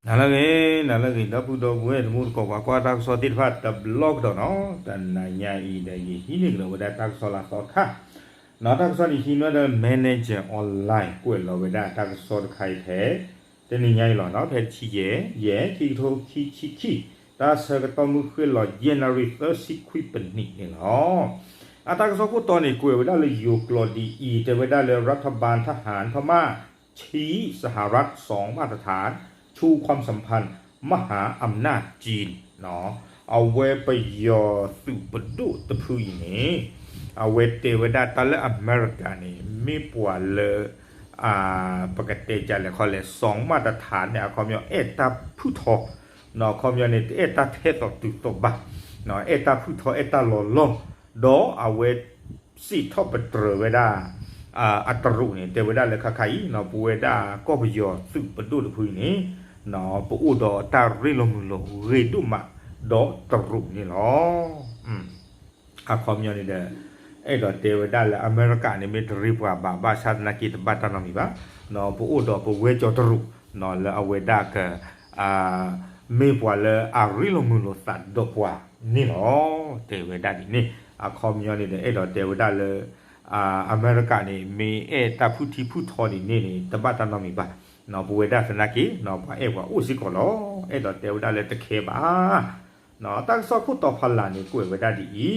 နၤလၢအဂ့ၤ, နၤလၢအဂ့ၤ ဒီပုၢ်ဒီပုၢ်ဝဲၢ် တံၤသကိး ပှၤကွၢ်တၢ်ကစီၣ်သ့ၣ်တဖၣ်တဘျီကဒီးနီၤ, တနၤညါအံၤဒီး ယဟံးန့ၢ်ကဒီးဝဲဒၣ်တၢ်ကစီၣ်လၢအသီတခါ, နီၤ တၢ်ကစီၣ်န့ၣ် ဟံးန့ၢ်ဒီး Manager Online ကွဲးလီၤဝဲဒၣ်တၢ်ကစီၣ်တခါအံၤဖဲ တနံၤညါအံၤလီၤနီၤ, ဖဲတဆံယဲၢ် ယဲၢ် ခံကထိခံဆံခံ, တၢ်ဆၢကတီၢ်မုၢ်ဃ့ၢ်လီၤ January သၢဆံခွံ ပနံၣ်န့ၣ်လီၤ. အတၢ်ကစီၣ်ခိၣ်တီန့ၣ် ကွဲးဝဲဒၣ်လၢယိၤကျိာ်ဒ်အံၤ, တဲဝဲဒၣ်လၢ รัฐบาลทหารพม่า ชี้สหรัฐสองมาตรฐาน ชูความสัมพันธ์มหาอำนาจจีน အဝဲပယီၤသုးပဒိၣ်တဖုအံၤန့ၣ် အဝဲတဲဝဲဒၣ်တၢ်လၢအမဲရကၤန့ၣ် မ့ၢ်ပှၤလၢ ပကတဲဒ်လဲၣ်ခီလဲၣ် สองมาตรฐานန့ၣ် အခီပညီအဲၣ်တၢ်ဖုၣ်ထီ, အခီပညီန့ၣ် တအဲၣ်တၢ်ထဲသိးတုၤသိးဘၣ်, အဲၣ်တၢ်ဖုၣ်ထီ အဲၣ်တၢ်လီၤလီၢ်, ဒီးအဝဲ စံးထီၣ်ပတြၢၤဝဲဒၣ် အတရူးန့ၣ် တဲဝဲဒၣ်လၢခါခါအံၤ ပဝဲဒၣ်ကီၢ်ပယီၤသုးပဒိၣ်တဖုအံၤန့ၣ် ပအိၣ်ဒီးတၢ်ရ့လိာ်မုာ်လိာ်ဂ့ၤဒိၣ်မးဒီးတရူးန့ၣ်လီၤ. အခီပညီန့ၣ်ဒီး အဲၣ်ဒိးတဲဝဲဒၣ်လၢအမဲရကၤန့ၣ် မ့ၢ်တရ့ပှၤဘၣ် ဘၣ်ဆၣ်သနာ်က့တဘၣ်တၢ်နီတမံၤဘၣ်, ပအိၣ်ဒီးပဝဲကၠီၤတရူး လၢအဝဲဒၣ်က မ့ၢ်ပှၤလၢအရ့လိာ်မုာ်လိာ်သးဒီးပှၤန့ၣ်လီၤ. တဲဝဲဒၣ်ဒ်န့ၣ် အခီပညီန့ၣ်ဒီး အဲၣ်ဒိးတဲဝဲဒၣ်လၢ အမဲရကၤန့ၣ် မ့ၢ်အဲၣ်တၢ်ဖုၣ်ထံဖုၣ်ထီဒ်န့ၣ်န့ၣ် တဘၣ်တၢ်နီတမံၤဘၣ်, ပဝဲဒၣ်သနာ်က့ ပှၤအဲၣ်ပှၤအိၣ်စ့ၢ်ကီးလီၤ. အဲၣ်ဒိးတဲဝဲဒၣ်လၢတခဲဘၣ် တၢ်ကစီၣ်ခိၣ်တီဖီလာ်န့ၣ် ကွဲးဝဲဒၣ်ဒ်အံ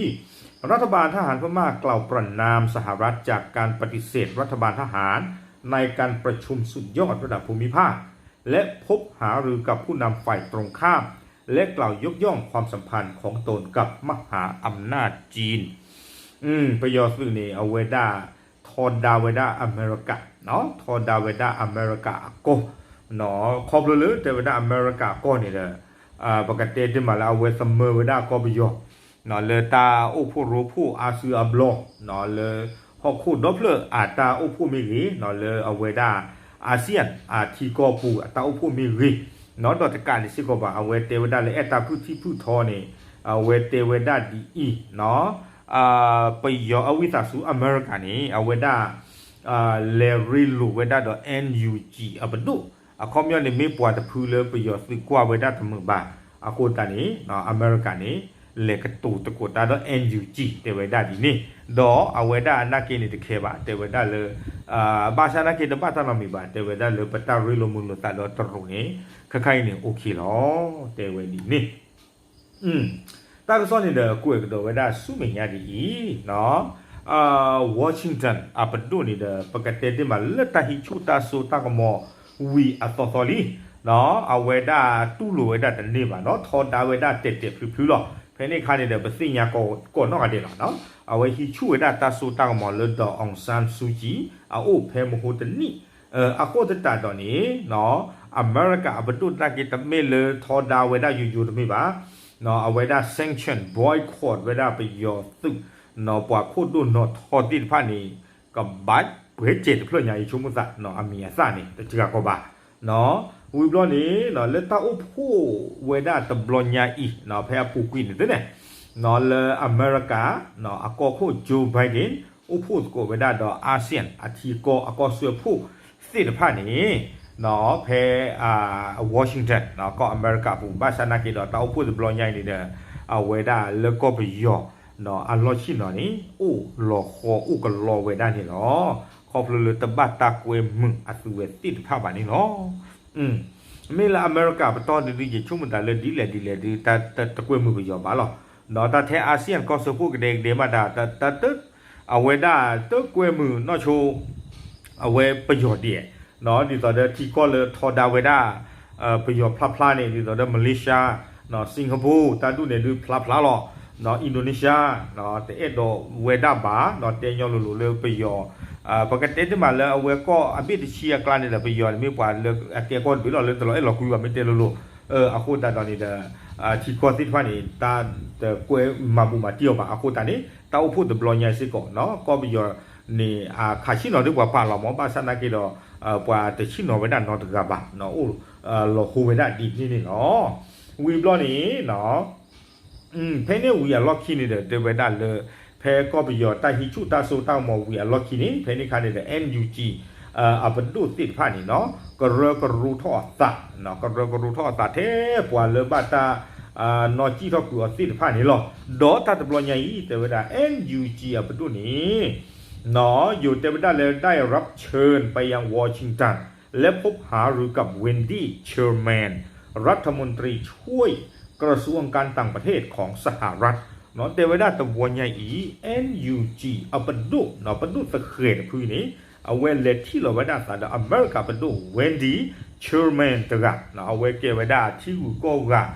ၤ, รัฐบาลทหารพม่ากล่าวประณามสหรัฐจากการปฏิเสธรัฐบาลทหารพม่า ในการประชุมสุดยอดระดับภูมิภาค และพบหารือกับผู้นำฝ่ายตรงข้าม และกล่าวยกย่องความสัมพันธ์ของตนกับมหาอำนาจจีน ပယီၤသုးန့ၣ် အဝဲဒၣ် ထီဒါဝဲဒၣ်အမဲရကၤ, ထီဒါဝဲဒၣ်အမဲရကၤအကီၢ်, ခီဖျိလၢတဲဝဲဒၣ်အမဲရကၤအကီၢ်န့ၣ်ဒီး ပကတဲတ့ၢ်မးလၢအဝဲသမၢဝဲဒၣ်ကီၢ်ပယီၤ လၢတၢ်အိၣ်ဖှိၣ်ရိဖှိၣ်အါစုအါဘျီ, လၢဟီၣ်ခိၣ်ဒီဖျၢၣ်အတၢ်အိၣ်ဖှိၣ်မ့ၢ်ဂ့ၤ, လၢအဝဲဒၣ် ASEAN အထံကီၢ်ပူၤအတၢ်အိၣ်ဖှိၣ်မ့ၢ်ဂ့ၤ, ဒီးတကးန့ၣ်စ့ၢ်ကီးဘၣ် အဝဲတဲဝဲဒၣ်လၢအဲၣ်တၢ်ဖုၣ်ထံဖုၣ်ထီန့ၣ် အဝဲတဲဝဲဒၣ်ဒ်အံၤ, ပယီၤအဝံသးစူၤအမဲရကၤန့ၣ် အဝဲဒၣ် လဲၤရ့လိာ်ဝဲဒၣ်ဒီး NUG အပဒိၣ်, အခီပညီန့ၣ် မ့ၢ်ပှၤတဖုလၢပယီၤသုးကွၢ်ဝဲဒၣ်တမုာ်ဘၣ်, အဃိသတးန့ၣ် အမဲရကၤန့ၣ် လဲၤကတိၤသကိးတၢ်ဒီး NUG တဲဝဲဒၣ်ဒ်န့ၣ်, ဒီးအဝဲဒၣ်အနာ်က့န့ၣ်တခဲဘၣ် တဲဝဲဒၣ်လၢ ဘၣ်ဆၣ်နာ်က့တဘၣ်တၢ်နီတမံၤဘၣ် တဲဝဲဒၣ်လၢပတၢ်ရ့လိာ်မုာ်လိာ်သးဒီးတရူးန့ၣ် ခဲခါအံၤန့ၣ် OK လီၤ, တဲဝဲဒ်န့ၣ် တၢ်ကစီၣ်န့ၣ်ဒီး ကွဲးကဒီးဝဲဒၣ်ဆူမဲာ်ညါဒ်အံၤ, Washington အပဒိၣ်န့ၣ်ဒီး ပကတဲတ့ၢ်မးလၢတၢ်ဟံးဆူၣ်တၢ်စိတၢ်ကမီၤဝံၤအသီသီလံ, အဝဲဒၣ်တူၢ်လိာ်ဝဲဒၣ်တန့ၢ်ဘၣ်နီၤ, ထီဒါဝဲဒၣ်တဲာ်တဲာ်ဖျုးဖျုးလီၤ. ဖဲန့ၣ်အခါန့ၣ်ဒီး ပသ့ၣ်ညါကိးနီၢ်ဂၤဒဲးလီၤ. အဝဲဟံးဆူၣ်ဝဲဒၣ်တၢ်စိတၢ်ကမီၤလၢ ဒေါ်အောင်ဆန်းစုကြည် အအိၣ်ဖဲမဟိတနံၣ် အဃိသတးဒီးန့ၣ် အမဲရကၤအပဒိၣ်သနာ်က့ တမ့ၢ်လၢထီဒါဝဲဒၣ်ယိယိတမ့ၢ်ဘၣ်, အဝဲဒၣ် sanction boycott ဝဲဒၣ်ပယီၤသုး ပှၤခိၣ်ဒိၣ်နီၢ်ထီသ့ၣ်တဖၣ်န့ၣ် ကဘၣ်ပှဲၤစဲးတဖျၢၣ်ညါ ယဆိကမိၣ်သး အမံၤအသၣ်န့ၣ် တစှၤကီးဘၣ်. ဝံၤဘျီန့ၣ် လၢတၢ်အိၣ်ဖှိၣ်ဝဲဒၣ်တဘျီညါအံၤ ဖဲအပူၤကွံာ်န့ၣ်သ့ၣ်န့ၣ် လၢအမဲရကၤ အကီၢ်ခိၣ် Joe Biden အိၣ်ဖှိၣ်သကိးဝဲဒၣ်ဒီး ASEAN အထံကီၢ်အကီၢ်စၢဖှိၣ်သ့ၣ်တဖၣ်န့ၣ် ဖဲ Washington ကီၢ်အမဲရကၤပူၤ ဘၣ်ဆၣ်နာ်က့ဒီး တၢ်အိၣ်ဖှိၣ်တဘျီညါအံၤန့ၣ်ဒီး အဝဲဒၣ်လၢကီၢ်ပယီၤ အလီၢ်ဆ့ၣ်နီၤန့ၣ် အိၣ်လီၤဃီအိၣ်ကလီဝဲဒၣ်န့ၣ်လီၤ. ခီဖျိလၢတဘၣ်တၢ်ကွဲမုာ်အသုဝဲသ့ၣ်တဖၣ်ဘၣ်န့ၣ်လီၤ. မ့ၢ်လၢအမဲရကၤပတီၢ်ဒုး ယဆိကမိၣ်သးလၢဒ်လဲၣ်ဒ်လဲၣ်ဒုး တကွဲမုာ်ပယီၤဘၣ်လီၤ. ဒီးတၢ်ထဲ ASEAN ကီၢ်စၢဖှိၣ်ကဒဲကဒဲမးတၢ် တၢ်တ အဝဲဒၣ်တကွဲမုာ်နီၢ်ဆိ အဝဲပယီၤဒ်လဲၣ်, ဒ်သိးဒီးထံကီၢ်လၢထီဒါဝဲဒၣ် ပယီၤဖျါဖျါန့ၣ် ဒ်သိးဒီး Malaysia, Singapore တၢ်ဒူၣ်န့ၣ်ဒုးဖျါဖျါလီၤ. Indonesia တအဲၣ်ဒိးဝဲဒၣ်ဘၣ်, တဲညီလိၤလိၤလၢပယီၤ ပကတဲတ့ၢ်မးလၢအဝဲကီၢ်အဘ့ၣ်တဆံအကျါန့ၣ်ဒီး ပယီၤန့ၣ်မ့ၢ်ပှၤလၢအကဲကီၢ်တဘ့ၣ်လီၤ လၢတလီၤအဲၣ်လီၤကွံဘၣ်မ့ၢ်တဲလိၤလိၤ. အဃိသတးဒီးန့ၣ်ဒီး ထံကီၢ်သ့ၣ်တဖၣ်န့ၣ် တၢ်တကွဲမၤဘူးမၤတံၢ်အီၤဘၣ်. အဃိသတးန့ၣ် တၢ်အိၣ်ဖှိၣ်တဘျီညါစ့ၢ်ကီး ကီၢ်ပယီၤန့ၣ် အခးဆ့ၣ်နီၤဒ်ပှၤပာ်လီၤမး ဘၣ်ဆၣ်နာ်က့ဒီး ပှၤတဆ့ၣ်နီၤဝဲဒၣ်နီတဂၤဘၣ်, အိၣ်လီၤဃိဝဲဒၣ်ဒ်န့ၣ်န့ၣ်လီၤ. ဝံၤဘျီန့ၣ် ဖဲန့ၣ်ဝံၤအလီၢ်ခံန့ၣ်ဒီး တဲဝဲဒၣ်လၢ ဖဲကီၢ်ပယီၤတၢ်ဟံးဆူၣ်တၢ်စိတၢ်ကမီၤဝံၤအလီၢ်ခံန့ၣ် ဖဲန့ၣ်အခါန့ၣ်ဒီး NUG အပဒိၣ်သ့ၣ်တဖၣ်န့ၣ်နီၤ ကရၢကရိထီၣ်အသး, ကရၢကရိထီၣ်အသးထဲပှၤလၢဘၣ်တၢ် နီၣ်စံၣ်ထီၣ်ကွံာ်အီၤသ့ၣ်တဖၣ်န့ၣ်လီၤ. ဒီးတၢ်တဘျီညါအံၤ တဲဝဲဒၣ် NUG အပဒိၣ်န့ၣ် ယိၤတဲဝဲဒၣ်လၢ ได้รับเชิญไปยังวอชิงตัน และพบหารือกับ Wendy Sherman รัฐมนตรีช่วยกระทรวงการต่างประเทศของสหรัฐ တဲဝဲဒၣ်တဘျီညါအံၤ NUG အပဒိၣ် ပဒိၣ်သဃဲၤတဖုန့ၣ် အဝဲလဲၤထံၣ်လီၤဝဲဒၣ်အသးဒီး အမဲရကၤပဒိၣ် Wendy Sherman တဂၤ, အဝဲကဲဝဲဒၣ်ထံဂုၤကီၢ်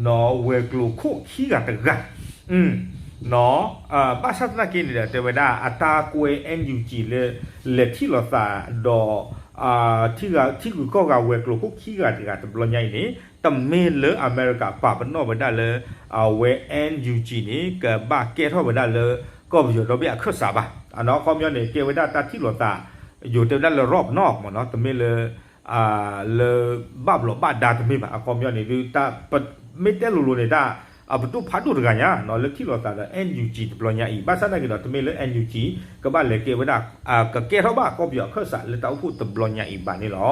ဂၤ ဝဲၤကျိၤခိၣ်ခံဂၤတဂၤ ဘၣ်ဆၣ်သနာ်က့န့ၣ်ဒီး တဲဝဲဒၣ်အတၢ်ကွဲ NUG လၢ လဲၤထံၣ်လိာ်သးဒီး ထံဂုၤကီၢ်ဂၤဝဲၤကျိၤခိၣ်ခံဂၤတဂၤတဘျီညါအံၤန့ၣ် တမ့ၢ်လၢအမဲရကၤပာ်ပနီၣ်ဝဲဒၣ်လၢ အဝဲ NUG န့ၣ် ကဘၣ်ကဲထီၣ်ဝဲဒၣ်လၢ ကီၢ်ပယီၤဒီဘ့ၣ်အခၢၣ်စးဘၣ်. အခီပညီန့ၣ် ကဲဝဲဒၣ်တၢ်ထံၣ်လိာ်သး ယိၤတဲဝဲဒၣ်လၢ ရၣ်ပနီၣ်မ့ၢ်နီၤ တမ့ၢ်လၢ လၢဘၣ်ဘျီးဘၣ်ဒါတမ့ၢ်ဘၣ်. အခီပညီန့ၣ်ဒုး တၢ် မ့ၢ်တဲလိၤလိၤန့ၣ် တၢ်အပဒိၣ်ဖးဒိၣ်တဂၤညါ လၢထံၣ်လိာ်သးဒီး NUG တဘျီညါအံၤ ဘၣ်ဆၣ်သနာ်က့ဒီး တမ့ၢ်လၢ NUG ကဘၣ်လဲၤကဲဝဲဒၣ် ကကဲထီၣ်ဘၣ်ကီၢ်ပယီၤအခၢၣ်စးလၢတၢ်အိၣ်ဖှိၣ်တဘျီညါအံၤဘၣ်န့ၣ်လီၤ.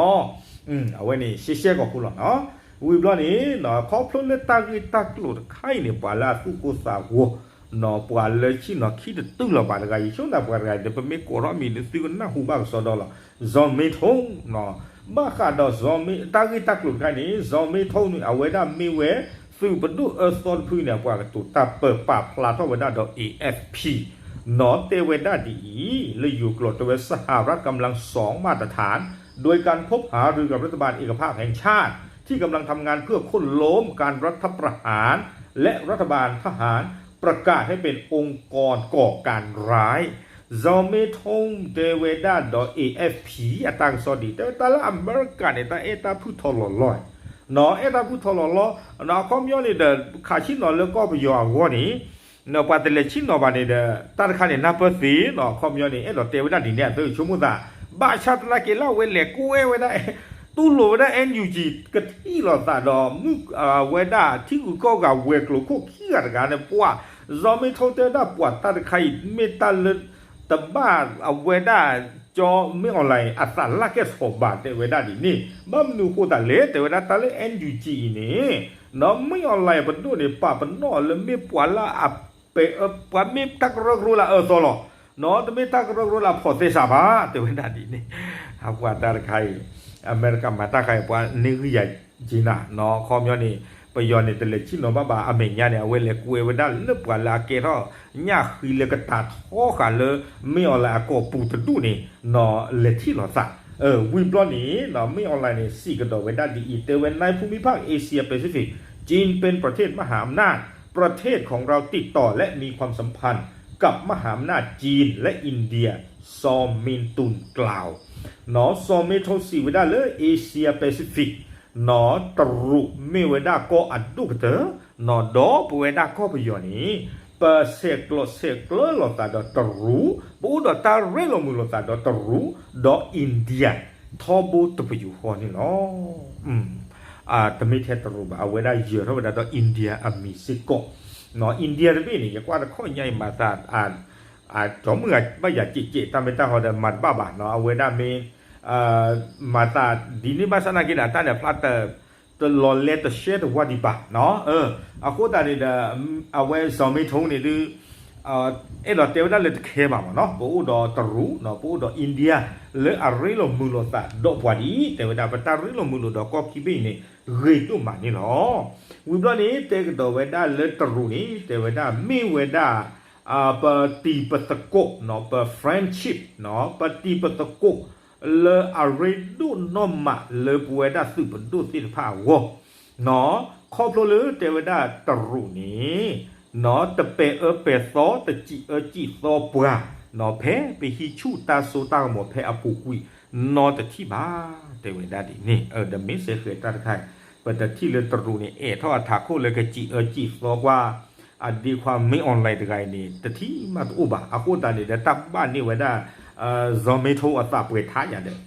အဝဲန့ၣ် ရှဲရှဲကီၢ်ခိလီၤနီၤ. ဝံၤဘျီန့ၣ် ခီဖျိလၢတၢ်ဂ့ၢ်တၢ်ကျိၤတခါအံၤန့ၣ် ပှၤလၢအသူၣ်ကိၢ်သးဂီၤ ပှၤလၢဆ့ၣ်နီၤခံတတုၤလီၤဘၣ်တဂၤ ယဆိကမိၣ်ပှၤတဂၤအံၤ ပမ့ၢ်ကိးထီၣ်မံၤန့ၣ် သုကနၢ်ဟူဘၣ်ကစီဒီလီၤ. စီၤမ့ထိ ဘၣ်ဃးဒီး တၢ်ဂ့ၢ်တၢ်ကျိၤတခါန့ၣ် စီၤမ့ထိန့ၣ် အဝဲဒၣ်မ့ၢ်ဝဲ သုးပဒိၣ်အၢသီတဖုန့ၣ် အပှၤကတိၤတၢ်ပၢပာ်ဖျါထီၣ်ဝဲဒၣ်ဒီး AFP နီၤ တဲဝဲဒၣ်ဒ်အံၤ လၢယိၤကျိာ်တဲဝဲ สหรัฐกำลังสองมาตรฐาน โดยการพบหารือกับรัฐบาลเอกภาพแห่งชาติที่กำลังทำงานเพื่อโค่นล้มการรัฐประหาร และรัฐบาลทหารประกาศให้เป็นองค์กรก่อการร้าย စီၤမ့ထိ တဲဝဲဒၣ်ဒီး AFP အတၢ်ကစီၣ်ဒ် တဲဝဲတၢ်လၢအမဲရကၤန့ၣ် တၢ်အဲၣ်တၢ်ဖုၣ်ထီၣ်လီၤလီၤ နီၤ အဲၣ်တၢ်ဖုၣ်ထီၣ်လီၤလီၤ အခီပညီန့ၣ်ဒီး ခးဆ့ၣ်နီၤလၢကီၢ်ပယီၤအဂီၢ်န့ၣ် ပှၤတလဲၤဆ့ၣ်နီၤဘၣ်န့ၣ်ဒီး တၢ်တခါန့ၣ် နၢ်ပၢၢ်သ့နီၤ အခီပညီန့ၣ် အဲၣ်ဒိးတဲဝဲဒၣ်ဒ်န့ၣ် အသးဆိကမိၣ်သး ဘၣ်ဆၣ်သနာ်က့လၢအဝဲလဲၤကွဲဝဲဒၣ် တူၢ်လိာ်ဝဲဒၣ် NUG ကထံၣ်လိာ်သးဒီး မုၢ်ဝဲဒၣ်ထံဂုၤကီၢ်ဂၤဝဲၤကျိၤခိၣ်ခံဂၤတဂၤန့ၣ် ပှၤ စီၤမ့ထိတဲဝဲဒၣ်ပှၤတၢ်တခါအံၤ မ့ၢ်တၢ်လၢ တဘၣ်အဝဲဒၣ် ကၠီမ့ၢ်အီၣ်လဲၣ် အသးလၢကဲထီၣ်ဘၣ် တဲဝဲဒၣ်ဒ်န့ၣ် ဘၣ်မနုၤအဃိသတးလဲၣ် တဲဝဲဒၣ်တၢ်လၢ NUG အံၤန့ၣ် နီၤ မ့ၢ်အီၣ်လဲၣ်ပဒိၣ်န့ၣ် ပာ်ပနီၣ်လၢမ့ၢ်ပှၤလၢအပဲာ်အၢ ပှၤမ့ၢ်တၢ်ကရၢကရိလၢအအၢသီလီၤ နီၤ တမ့ၢ်တၢ်ကရၢကရိလၢအဖိးသဲစးဘၣ် တဲဝဲဒၣ်ဒ်န့ၣ် အပှၤတၢ်တခါအံၤ အမဲရကၤမၤတၢ်ခါအံၤ ပှၤန့ၢ်ဂံၢ်ယၤက့ၤနၤ နီၤ အခီပညီန့ၣ် ပယီၤန့ၣ် တလဲၤဆ့ၣ်နီၤဘၣ်ဘၣ် အမဲာ်ညါန့ၣ် အဝဲလဲၤကွဲဝဲဒၣ်လၢပှၤလၢအကဲထီၣ်ညၣ်ဃံလၢကတၢ်ထီဃာ်လၢ မ့ၢ်အီၣ်လဲၣ်အကိာ်ပူၤတဒူၣ်န့ၣ် နီၤ လဲၤထံၣ်လိာ်သး ဝံၤဘျီန့ၣ် နီၤ မ့ၢ်အီၣ်လဲၣ်န့ၣ် စံးကဒီးဝဲဒၣ်ဒ်အံၤ တဲဝဲ ในภูมิภาคเอเชียแปซิฟิก จีนเป็นประเทศมหาอำนาจ ประเทศของเราติดต่อและมีความสัมพันธ์กับมหาอำนาจจีน และอินเดีย စီၤမ့ထိစံးဝဲဒၣ်လၢ Asia Pacific နီၤ တရူးမ့ၢ်ဝဲဒၣ်ကီၢ်အဒိၣ်ကတၢၢ် နီၤ ဒီးပဝဲဒၣ်ကီၢ်ပယီၤန့ၣ် ပဆဲးကျိးဆဲးကျၢလိာ်သးဒီးတရူး ပအိၣ်ဒီးတၢ်ရ့လိာ်မုာ်လိာ်သးဒီးတရူး ဒီး India ထီဘိတပယူာ်ဃီန့ၣ်လီၤ. တမ့ၢ်ထဲတရူးဘၣ် အဝဲဒၣ်ယၢၤထီၣ်ဝဲဒၣ်ဒီး India အမံၤစ့ၢ်ကီး နီၤ India တဘ့ၣ်န့ၣ် ယကွၢ်တခီညါအံၤမၤသး ဒီးမုၢ်ဂၤဘၣ်ယၤကဲးကဲး တၢ်မ့ၢ်တၢ်ဟီဒီးမၤတဘၣ်ဘၣ်နီၤ အဝဲဒၣ်မ့ၢ် မၤသးဒ်န့ၣ်ဘၣ်ဆၣ်သနာ်က့ဒီး တၢ်န့ၣ်အဖျါတ တလီၤလဲတရှဲတဝါဒံးဘၣ်နီၤ အဃိသတးန့ၣ်ဒီး အဝဲစီၤမ့ထိန့ၣ်ဒုး အဲၣ်ဒိးတဲဝဲဒၣ်လၢတခဲဘၣ်မ့ၢ်နီၤ ပအိၣ်ဒီးတရူးနီၤ ပအိၣ်ဒီး India လၢအရ့လိာ်မုာ်လိာ်သးဒီးပှၤဒ်အံၤ တဲဝဲဒၣ်ပတၢ်ရ့လိာ်မုာ်လိာ်ဒီးကီၢ်ခံဘ့ၣ်အံၤန့ၣ် ဂ့ၤဒိၣ်မးန့ၣ်လီၤ. ဝံၤဘျီန့ၣ် တဲကဒီးဝဲဒၣ်လၢတရူးန့ၣ် တဲဝဲဒၣ်မ့ၢ်ဝဲဒၣ် ပတံၤပသကိးနီၤ ပ friendship နီၤ ပတံၤပသကိး လၢအရ့ဒိၣ်နီၢ်မးလၢပဝဲဒၣ်သုးပဒိၣ်သ့ၣ်တဖၣ်အဂီၢ် နီၤ ခီဖျိလၢတဲဝဲဒၣ်တရူးန့ၣ် နီၤ တပဲာ်အၢပဲာ်သီ တစံးအၢစံးသီပှၤ နီၤ ဖဲပဟံးဆူၣ်တၢ်စိတၢ်ကမီၤဖဲအပူၤကွံာ်နီတထံၣ်ဘၣ် တဲဝဲဒၣ်ဒ်န့ၣ် ဒီးမ့ၢ်စဲဃဲၤတၢ်တခါအံၤ ပတထံၣ်လၢတရူးန့ၣ် အဲၣ်ထီၣ်အထးခိၣ်လၢကစံးအၢစံးသီပှၤ အဒ့ခွါ မင်းအောင်လှိုင် တဂၤအံၤန့ၣ် တထံၣ်မးတအိၣ်ဘၣ်. အဃိသတးန့ၣ်ဒီး တၢ်ဘၣ်န့ၢ်ဝဲဒၣ် စီၤမ့ထိအသးပှဲၤထါယၤဒီး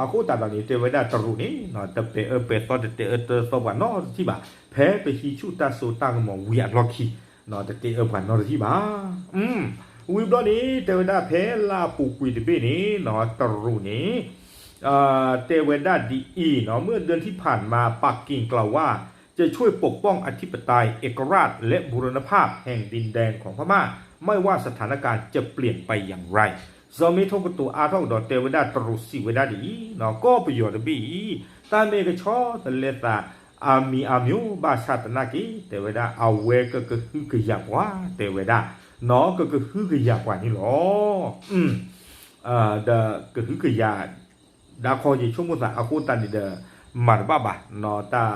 အဃိသတးဒီးန့ၣ် တဲဝဲဒၣ်တရူးန့ၣ် တပဲာ်အၢပဲာ်သီတတဲအၢတဲသီပှၤနီတထံၣ်ဘၣ်. ဖဲပဟံးဆူၣ်တၢ်စိတၢ်ကမီၤဝံၤအလီၢ်ခံ တတဲအၢပှၤနီတထံၣ်ဘၣ်. ဝံၤဘျီန့ၣ် တဲဝဲဒၣ်ဖဲလါအပူၤကွံာ်တဘ့ၣ်န့ၣ် တရူးန့ၣ် တဲဝဲဒၣ်ဒ်အံၤနီၤ, เมื่อเดือนที่ผ่านมา ปักกิ่งกล่าวว่า จะช่วยปกป้องอธิปไตย เอกราช และบูรณภาพแห่งดินแดนของพม่า ไม่ว่าสถานการณ์จะเปลี่ยนไปอย่างไร စီၤမ့ထိၣ်ကတိၤအါထီၣ်ကဒီး တဲဝဲဒၣ်တရူးစံးဝဲဒၣ်ဒ်အံၤနီၤ, ကီၢ်ပယီၤတဘ့ၣ်အံၤ တၢ်မ့ၢ်ကဆီတလဲသး အမံၤအါမံၤ ဘၣ်ဆၣ်သနာ်က့ တဲဝဲဒၣ် အဝဲကကဟုကယာ်ပှၤ တဲဝဲဒၣ်နီၤ, ကကဟုကယာ်ပှၤန့ၣ်လီၤ. ဒီးကဟုကယာ် ဒၣ်ခီယဆိကမိၣ်သးအဃိသတးန့ၣ်ဒီး မၤတဘၣ်ဘၣ်နီၤ, တၢ်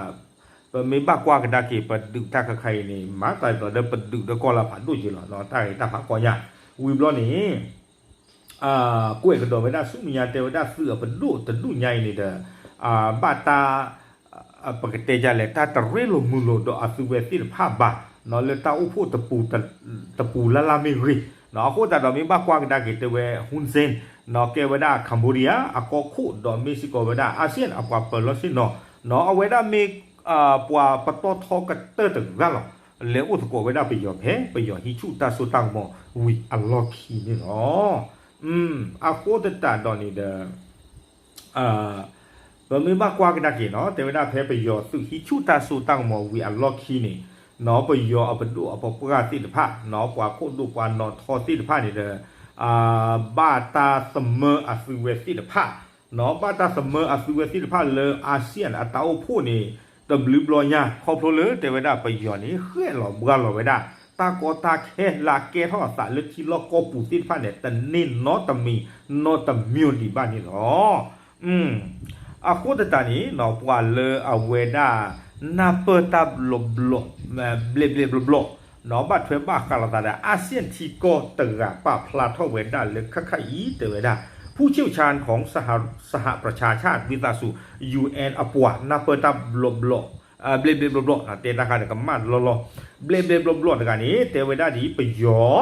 ပမ့ၢ်ဘၣ်ကွၢ်ကဒါက့ၤ ပဒုးတၢ်ခါခါအံၤန့ၣ် မၤသးဒ်သိးဒီး ပဒုးဒီးကီၢ်လၢဖးဒိၣ်က့ၤလီၤနီၤ, တၢ်ဂ့ၢ်တၢ်ဖးကီညါ, ဝံၤဘျီန့ၣ် ကွဲးကဒီးဝဲဒၣ်ဆူမဲာ်ညါ တဲဝဲဒၣ်သုးအပဒိၣ်တဒူၣ်ညါအံၤန့ၣ်ဒီး ဘၣ်တၢ် ပကတဲဒ်လဲၣ် တၢ်တရ့လိာ်မုာ်လိာ်ဒီးအသုဝဲသ့ၣ်တဖၣ်ဘၣ်နီၤ, လၢတၢ်အိၣ်ဖှိၣ်တပူၤ တပူၤလၢ်လၢ်မ့ၢ်ဂ့ၤနီၤ, အဃိသတးဒီးမ့ၢ်ဘၣ်ကွၢ်ကဒါက့ၤ တဲဝဲ Hun Sen နီၤ, ကဲဝဲဒၣ် Cambodia အကီၢ်ခိၣ် ဒီးမ့ၢ်စ့ၢ်ကီးဝဲဒၣ် ASEAN အပှၤပၢၤလီၢ်ဆ့ၣ်နီၤနီၤ, အဝဲဒၣ်မ့ၢ် ပှၤပတီၢ်ထီကတၢၢ်တဂၤလီၤ, လဲၤအိၣ်သကိးဝဲဒၣ်ပယီၤဖဲ ပယီၤဟံးဆူၣ်တၢ်စိတၢ်ကမီၤဝံၤအလီၢ်ခံန့ၣ်လီၤ. အဃိသတးဒီးန့ၣ်ဒီး ပမ့ၢ်ဘၣ်ကွၢ်ကဒါက့ၤနီၤ, တဲဝဲဒၣ်ဖဲပယီၤသုးဟံးဆူၣ်တၢ်စိတၢ်ကမီၤဝံၤအလီၢ်ခံန့ၣ်နီၤ, ပယီၤအပဒိၣ်အပပှၢ်သ့ၣ်တဖၣ်နီၤ, ပှၤခိၣ်ဒိၣ်ပှၤနီၣ်ထီသ့ၣ်တဖၣ်န့ၣ်ဒီး ဘၣ်တၢ်သမၢအသုဝဲသ့ၣ်တဖၣ်နီၤ, ဘၣ်တၢ်သမၢအသုဝဲသ့ၣ်တဖၣ်လၢ ASEAN အတၢ်အိၣ်ဖှိၣ်န့ၣ် တဘျုးဘျီညါ ခီဖျိလၢတဲဝဲဒၣ်ပယီၤန့ၣ် ဃဲၣ်လီၤဘှါလီၤဝဲဒၣ် တၢ်ကီတၢ်ခဲလၢအကဲထီၣ်အသးလၢထံလီၢ်ကီၢ်ပူၤသ့ၣ်တဖၣ်န့ၣ် တန့ၢ်နီတမံၤနီတမံၤဒံးဘၣ်န့ၣ်လီၤ. အဃိသတးန့ၣ်နီၤ, ပှၤလၢအဝဲဒၣ် နၢ်ပၢၢ်တၢ်ဘျီဘျီ ဘျဲးဘျဲးဘျီဘျီနီၤ, ဘၣ်ထွဲဘၣ်ဃးလိာ်သးဒီး ASEAN ထံကီၢ်တဂၤ ပာ်ဖျါထီၣ်ဝဲဒၣ်လၢခဲခါအံၤ တဲဝဲဒၣ် ผู้เชี่ยวชาญของสห สหประชาชาติ ဝံသးစူၤ UN အပှၤ နၢ်ပၢၢ်တၢ်ဘျီဘျီ ဘျဲးဘျဲးဘျီဘျီနီၤ, တဲတၢ်ခါဒီးကမၣ်လီၤလီၤ, ဘျဲးဘျဲးဘျီဘျီတဂၤန့ၣ် တဲဝဲဒၣ်ဒ်ပယီၤ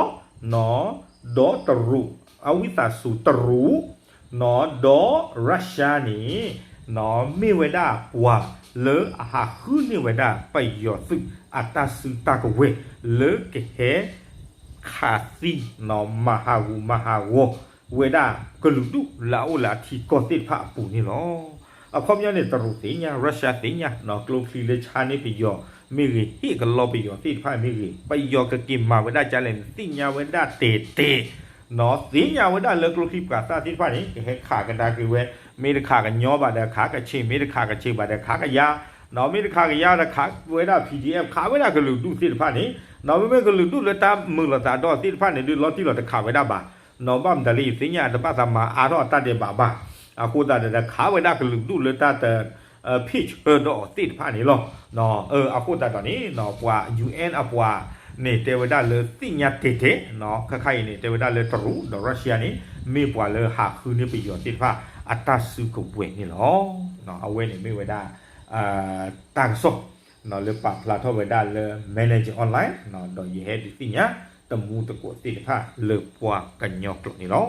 နီၤ, ဒီးတရူး, အဝံသးစူၤတရူးနီၤ, ဒီး Russia န့ၣ်နီၤ, မ့ၢ်ဝဲဒၣ်ပှၤလၢအဟးဃုန့ၢ်ဝဲဒၣ်ပယီၤသုးအတၢ်စုတၢ်ကဝဲၤ လၢကဟဲ ခးသံနီၤ, မၤဟးဂူာ်မၤဟးဂီၤဝဲဒၣ်ကလုာ်ဒူၣ်လၢအအိၣ်လၢအထံကီၢ်သ့ၣ်တဖၣ်အပူၤန့ၣ်လီၤ. အခီပညီန့ၣ် တရူးသ့ၣ်ညါ, Russia သ့ၣ်ညါနီၤ, ကျိချံလၢဆါန့ၢ်ပယီၤမ့ၢ်ဂ့ၤ, ဟ့ၣ်ကလီပယီၤသ့ၣ်တဖၣ်မ့ၢ်ဂ့ၤ, ပယီၤကက့ၤမၤဝဲဒၣ်ဒ်လဲၣ်န့ၣ် သ့ၣ်ညါဝဲဒၣ်တဲာ်တဲာ်နီၤ, သ့ၣ်ညါဝဲဒၣ်လၢကျိချံပှၤသၣ်သ့ၣ်တဖၣ်န့ၣ် ကဟဲခးကဒါက့ၤဝဲ, မ့ၢ်တခးကညီဘၣ်ဒီးခးကဆ့ၣ်, မ့ၢ်တခးကဆ့ၣ်ဘၣ်ဒီးခးကယၤ နီၤ, မ့ၢ်တခးကယၤဒီးခးဝဲဒၣ် PDF, ခးဝဲဒၣ်ကလုာ်ဒူၣ်သ့ၣ်တဖၣ်န့ၣ်နီၤ, မ့မ့ၢ်ကလုာ်ဒူၣ်လၢတၢ်မုာ်လိာ်သးဒီးသ့ၣ်တဖၣ်န့ၣ် ဒုးလီၤတံၢ်လီၤတခးဝဲဒၣ်ဘၣ်နီၤ, ဘၣ်မတၤလၢယသ့ၣ်ညါတဘၣ်သးမၤအါထီၣ်အတၢ်ဒဲးဘးဘၣ်, အဃိသတးဒီး ခးဝဲဒၣ်ကလုာ်ဒူၣ်လၢတၢ်တ ဖ့ၣ်ဆၢဒီးအီၤသ့ၣ်တဖၣ်န့ၣ်လီၤ. အဃိသတးဒီးန့ၣ်နီၤ, ပှၤ UN အပှၤန့ၣ် တဲဝဲဒၣ်လၢသ့ၣ်ညါတဲာ်တဲာ်နီၤ, ခဲခါအံၤန့ၣ် တဲဝဲဒၣ်လၢတရူးဒီး Russia န့ၣ် မ့ၢ်ပှၤလၢဟးဃုန့ၢ်ပယီၤသ့ၣ်တဖၣ် အတၢ်စုကဝဲၤန့ၣ်လီၤ. အဝဲန့ၣ်မ့ၢ်ဝဲဒၣ် တၢ်ကစီၣ် လၢပာ်ဖျါထီၣ်ဝဲဒၣ်လၢ Manager Online ဒီးယဟဲဒုးသ့ၣ်ညါ တမူတကိးသ့ၣ်တဖၣ်လၢပှၤကညီကျိာ်န့ၣ်လီၤ.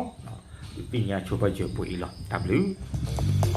ဒုးသ့ၣ်ညါဆိပာ်စၢၤပှဲၤအံၤလီၤ. တၢ်ဘျုး